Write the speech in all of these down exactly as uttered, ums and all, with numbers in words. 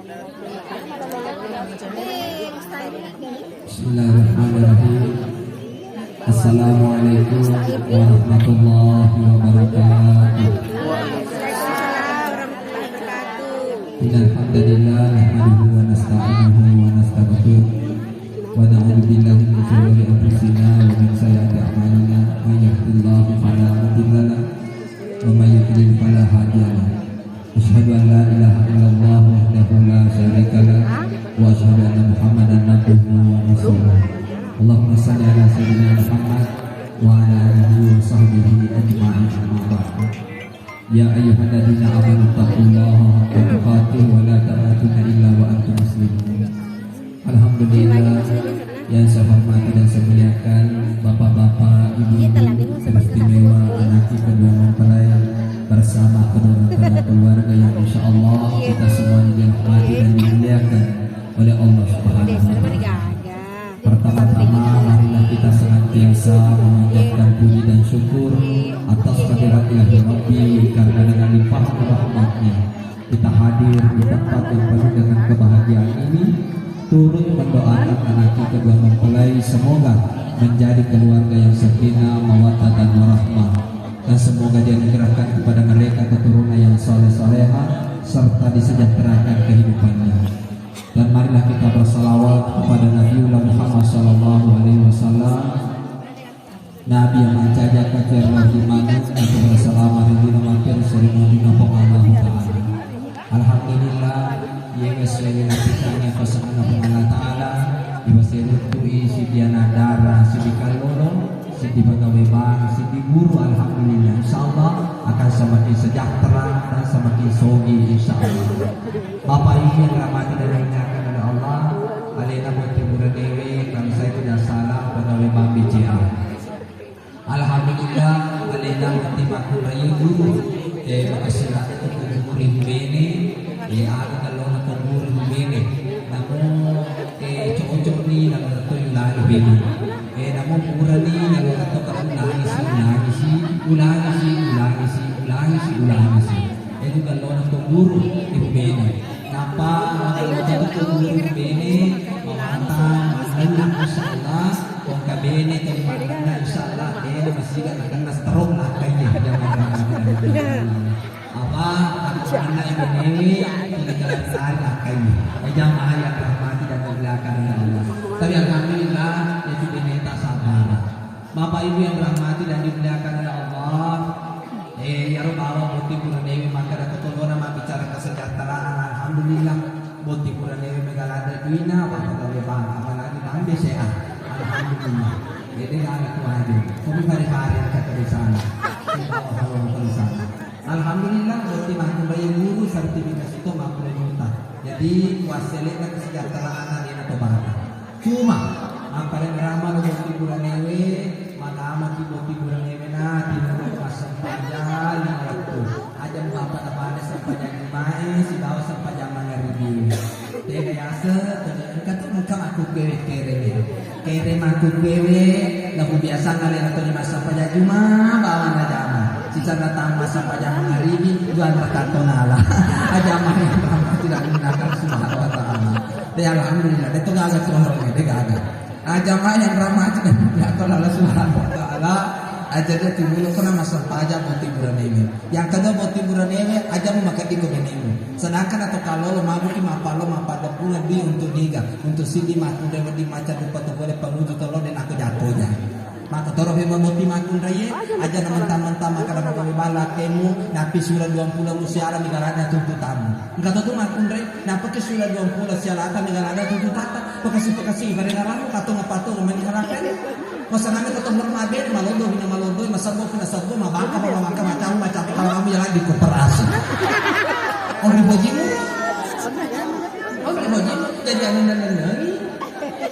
Bismillahirrahmanirrahim. Assalamualaikum warahmatullahi wabarakatuh. Innal hamdalillah, nahmaduhu wa nasta'inuhu wa nastaghfiruh, wa na'udzu billahi min shururi anfusina wa min sayyiati a'malina. May yahdihillahu fala mudilla lahu, wa may yudlil fala hadiya lahu. Asyhadu an la ilaha illallah wahdahu la syarika lah, wa asyhadu anna Muhammadan abduhu wa rasuluh. Allahumma shalli ala sayyidina Muhammad wa ala alihi wa sahbihi ajma'in, amma ba'du. Ya ayyuhalladzina amanu taqullaha haqqa tuqatih wa la tamutunna illa wa antum muslimun. Alhamdulillah, yang saya hormati dan saya muliakan, bapak-bapak, ibu-ibu, teristimewa anakku kedua mempelai bersama kedua mempelai keluarga yang insya Allah kita semuanya dirahmati dan dimuliakan oleh Allah Subhanahu wa Ta'ala. Pertama-tama, marilah kita senantiasa memanjatkan puji dan syukur atas kehadirat ilahi Rabbi, karena dengan limpahan rahmatnya kita hadir di tempat yang penuh dengan kebahagiaan ini, turut mendoakan anakku kedua mempelai, semoga menjadi keluarga yang sakinah, mawaddah, dan warahmah. Dan semoga dianugerahkan kepada mereka keturunan yang saleh-salehah, serta disejahterakan kehidupannya. Dan marilah kita bersalawat kepada Nabiullah Muhammad sallallahu alaihi wasallam, Nabi yang mancaji akkaterro ri maneng, atau bersalama ri lino mampir sering Nabi Puang Allahu Ta'ala. Alhamdulillah, iye wessewe napisangi pasanganna Puang Allah Ta'ala, iwaserutui sidiana dara, sidi kallolo, sidi pegawai bank, sidi guru, alhamdulillah. Insya Allah akan semakin sejahtera dan semakin sogi, insya Allah. Bapak Ibu yang dirahmati dan dimuliakan oleh Allah, alena Botting Buranewe, kalau saya tidak salah, pegawai bank B C A. Alhamdulillah, alena Botting Makkunraie guru, eh, makessing ladde tu kuburu bene, eh, aga kallona kuburu bene. Namo, eh, cocok ni, namo tu ulangi bene. Eh, namo purani, namo tu ulangi si, ulangi si, ulangi si, ulangi si, ulangi si, ulangi si. Itu kallona kuburu ibu bene. Napa kalau itu kuburu ibu bene, mawatang, manenna, insya Allah, kongka bene, kali manenna, insya Allah, bene, masih gak nakenna stroke, nakaiye, jangan. Apa, anak-anak ibu bene, ini jalan sehari, nakaiye. Eh, jamaah yang dirahmati dan dimuliakan oleh Allah. Tapi alhamdulillah, itu bene tak sabar. Bapak Ibu yang dirahmati dan dimuliakan oleh Allah, eh, iyaro bawang Botting Buranewe makkeda ko tolona mabbicara kesejahteraan, alhamdulillah. Botting Buranewe mega ladde duina, apa pegawai bank, apalagi bank B C A. Alhamdulillah. Jadi nggak ada kuaje. Komi pare-pare angka ke sana. Sibawa hawa ke sana. Alhamdulillah, Botting Makkunraie guru sertifikasi to mappule juta. Jadi, wassele'na kesejahteraan alena to bata. Cuma, mapparengngerama lo Botting Buranewe, magamaki Botting Buranewe na, timuru massempajang lima wettu. Aja muappada-pada sempajang Jumae, sibawa sempajang mangaribi. Tega yase, tega engka tu, engka makkukkuewe kereng ya. Kere makkukkuewe, naku biasa ngalena toni massempajang Juma, bawa najama. Sisa datang massempajang mangaribi, dua rakaat tonala. Ajama yang rahmat tidak menggunakan subhanahu wa ta'ala. Deh, alhamdulillah, deh, tu gaga tu orang, deh, gaga. Ajama yang rahmat tidak menggunakan Allah subhanahu wa ta'ala. Aja deh, timbul kena massempajang Botting Buranewe. Yang kedua, Botting Buranewe, aja memakai di kebenemu. Sedangkan atau kalau lo mabuki mapallo, mapallo pula di untuk niga, untuk sidi makkunrai wedding maca dupa tu boleh penguju tolo dan aku jatuhnya. Maka toro memang Botting Makkunraie, aja na mentang-mentang maka dapat kami bala kemu, napi sura dua puluh musiara migarana tuntutamu. Enggak tahu tu Makkunrai, napa ke sura dua puluh sialata migarana tuntutata, pekasi-pekasi ibadah ngaramu, katong apa tu, mani harapan. Masalahnya ketemu mabe, malondo, bina malondo, masabo, bina sabo, mabaka, mabaka, macam, macam, kalau kami jalan di koperasi. Orang bojimu, orang bojimu, jadi anu dan lagi.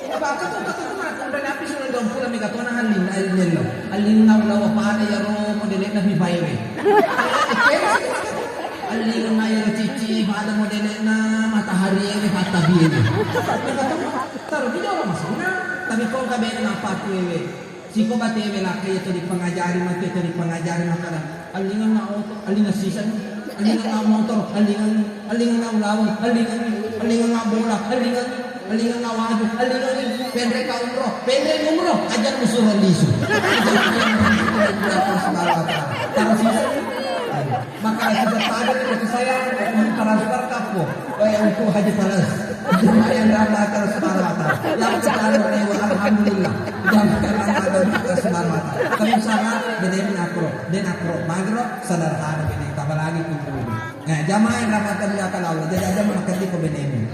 Apa, apa tu, apa tu, apa tu, udah napi sudah dua puluh mega tona halin, halin lo. Halin nau lawa pada ya ro, modelnya Viva Ewe. Halin nau ya cici, pada modelnya matahari ini, mata biru. Taruh di dalam masuknya, tapi kau kabeh apa tu ewe. Siko batewe lakkai to dipangajari, mate to dipangajari, makkada, "Allinganna oto, allinga sisan, allinganna motor, allingan, allinganna ulaweng, allingan." Ellingengnga bola, ellingeng, ellingengnga waju, ellingengngi penreka umroh, penre umroh, aja' musuro lisu. Aja' musuro lisu, Subhanahu wa Ta'ala. Terus bisa, maka kita sadar itu saya transfer kapo, kayak untuk Haji Palas. Lumayan rata terus Subhanahu wa Ta'ala. Yang kita rewa, alhamdulillah. Yang kita rewa, Subhanahu wa Ta'ala. Tapi usaha, beda ini akro, dan akro, magro, sederhana ini, tambah lagi kumpul. Nah, jamaah yang rahmatan Allah, jadi aja' makeddi ko benemu.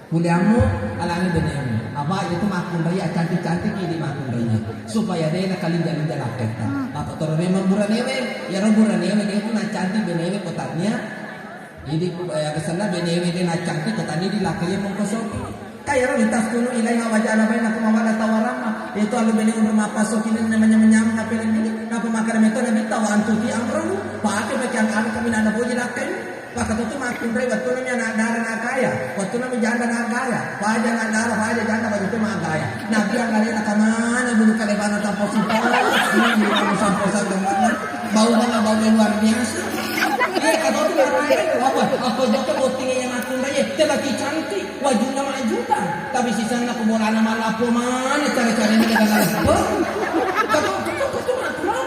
Kuliahmu alangi benemu. Apa itu makkunrai, cantik-cantik ini makkunrai. Supaya de' nakalinja-linja lakketta. Apa toro memang buranewe, ya ro buranewe de' itu nacantik benewe kotanya. Jadi, eh, kesanna benewe de' nacantik kotanya di lakkai mongkosoki. Kaya ro litaskunu ilaiha wa ja'ala bainakum mawaddatan wa rahmah. Itu alu bene unru mappasoki ini namanya menyameng apa ini. Napa makkeda meto Nabi ta wa antuti amrahu. Pakai pakai angka kami nana boji lakkai. Pakatutu makkunrai wettunami ana' dara na kaya, wettunami janda na kaya, paja ana' dara, paja janda, wettu magaya. Nabi anggale na kamana bulu kalebana tappo sippo, ini kamu sampo sagamana, bau mana bau yang luar biasa. Iya, katutu marai, apa, apa jokka botting yang makkunrai, tebaki cantik, wajunna majuta, tapi sisanna ko bolana malappo mana cara-cara ini kita lappo. Katutu, katutu, katutu makkunrai.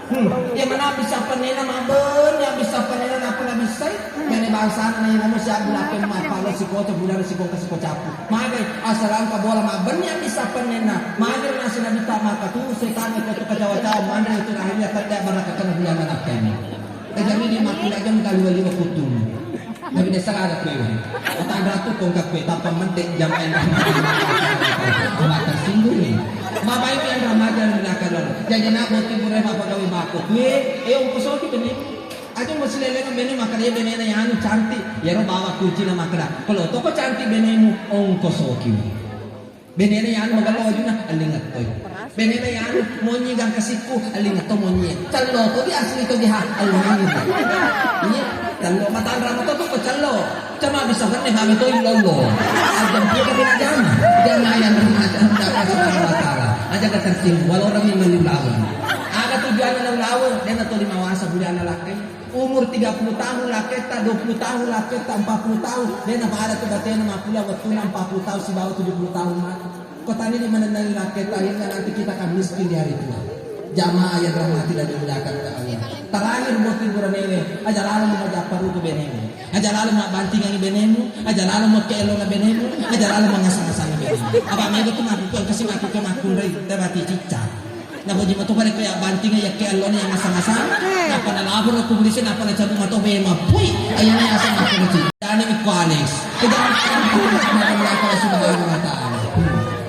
Hmm. Iya mana bisa penena maben, iya bisa penena napa na bissai. Mene bangsana na ina musi abu lape ma palo sikoto budana sikoka siko capu. Magai asal angka bola maben iya bisa penena. Magai nasi na bita maka tu setan ko tu kacawa-cawa manre itu akhirnya tedda barakatana bulan anak ini. Jadi di makku aja mengkali wali waktu. Tapi desa ada kue. Otak ratu kongkak kue, tappa mendek jamaah yang maka tersinggung nih. Bapak Ibu yang remaja yang dimuliakan Allah. Jadi nak boti burai bapak gawe bako kue, eh ongkosoki bene. Aja mau sileleng bene maka dia bene yang anu cantik. Ya ro bawa kunci na makna. Kalau toko cantik benemu ongkosoki. Benena yanu magello wajuna, ellingettoi. Benena yanu monyi gangkasikku, ellingetto monyi. Cello to di asli to di ha, ellingettoi. Iya, cello matanra mato to ko cello. Cuma bisa kene kami to illollo. Ajam pura kena jama. Jama yang remaja, Allah Subhanahu wa Ta'ala. Aja ketersinggung, walau rami mani ulaweng. Ada tujuan ulaweng, dena to lima wasa bulan lakkai. Umur tiga puluh tahun lakketta, dua puluh tahun lakketta, empat puluh tahun, de' napada tu batena makkuliah wettunna empat puluh tahun sibawa tujuh puluh tahun mati. Kotani di manennangi lakketta, akhirnya nanti kita akan miskin di hari tua. Jamaah yang rahmati dan dimuliakan oleh Allah. Terakhir buat ibu ranewe, aja lalo mengajak parutu benemu. Aja lalo mabbantingangi benemu, aja lalo mekkeellona benemu, aja lalo mengasang-asangi benemu. Apa mega tu makku, kasih makku ke makkunrai, tebati cicca. Napoji mato pada ko yabbanting yakke allona yang asang-asang. Nappa nalabur ko polisi, nappa nacabu mato be mapui. Ayana asang mato maci. Dani mi ko Alex. Kejam. Subhanahu wa ta'ala.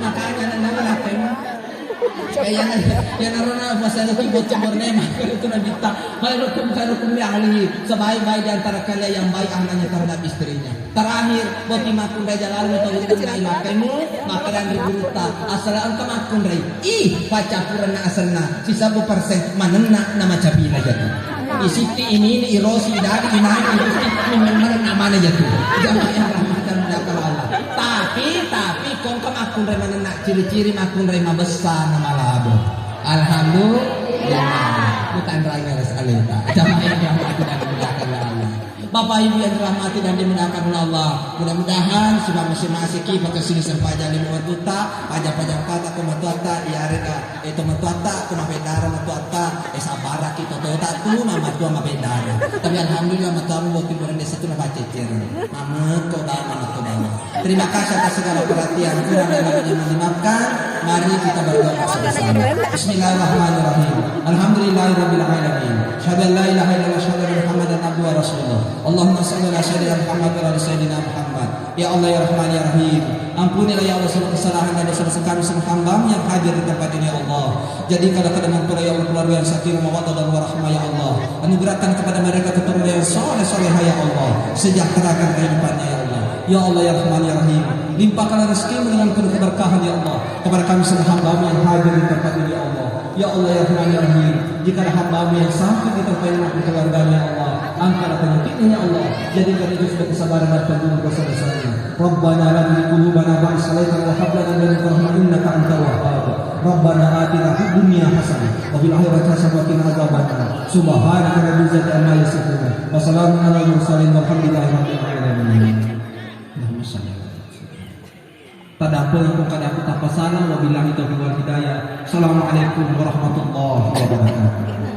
Makanya nana lakukan. Ayana, yana rona pasal itu buat cembernya mah itu nabi tak. Baru kumkaru kumli ahli. Sebaik-baik di antara kalian yang baik ahlaknya terhadap istrinya. Terakhir, boti makkunrai jalalo tau tengah ilakkaimu, makkedang ri gurutta, assala engka makkunrai. Ih, paccappurenna asenna, sisebbu persen, manenna na macapina jatu. Isitti inini, irosi, idadi, inani, irosi, memang manenna mana jatu. Jamaah yang rahmatan muliakan Allah. Tapi, tapi, kongka makkunrai manenna, ciri-ciri makkunrai mabessa na malabo. Alhamdulillah. Bukan raya res aleta. Jamaah yang rahmatan muliakan Allah. Bapak Ibu yang dirahmati dan dimuliakan oleh Allah, mudah-mudahan siba masing-masing ki pakai sini sempaja lima wetutta, paja-paja kata ke matuatta, iya rega, eh, to matuatta, ke mapedara matuatta, eh, sabara ki toto tak tu nama tua mapedara. Tapi alhamdulillah matuamu boti bulan desa tu nama cecer. Nama ko dama, nama ko dama. Terima kasih atas segala perhatian. Kurang dan lebihnya mohon dimaafkan. Mari kita berdoa bersama-sama. Bismillahirrahmanirrahim. Alhamdulillahirabbil alamin. Asyhadu an la ilaha illallah, asyhadu anna Muhammadan abduhu wa rasuluh. Allahumma shalli ala sayyidina Muhammad wa ala ali sayyidina Muhammad. Ya Allah, ya Rahman, ya Rahim. Ampunilah ya Allah segala kesalahan dan dosa-dosa kami semua hamba-Mu yang hadir di tempat ini, ya Allah. Jadikanlah kepada mereka, ya Allah, keluarga yang sakinah mawaddah dan warahmah, ya Allah. Anugerahkan kepada mereka keturunan yang soleh-solehah, ya Allah. Sejahterakan kehidupannya, ya Allah. Ya Allah, ya Rahman, ya Rahim. Limpahkanlah rezeki-Mu dengan penuh keberkahan, ya Allah, kepada kami semua hamba-Mu yang hadir di tempat ini, ya Allah. Ya Allah, ya Rahman, ya Rahim. Jika ada hamba-Mu yang sakit di tempat ini maupun keluarganya, ya Allah, angkatlah penyakitnya, ya Allah. Jadikan itu sebagai kesabaran dan penggugah dosa-dosanya. Rabbana la tuzigh qulubana ba'da idh hadaytana wa hab lana min ladunka rahmah innaka antal wahhab. Rabbana atina fid dunya hasanah wa fil akhirati hasanah wa qina adzabannar. Subhana rabbika rabbil izzati amma yasifun. Wa salamun alal mursalin walhamdulillahi rabbil alamin. Allahumma shalli Tadampengeng ko kada aku tapasala, wabillahi taufiq wal hidayah. Assalamualaikum warahmatullahi wabarakatuh.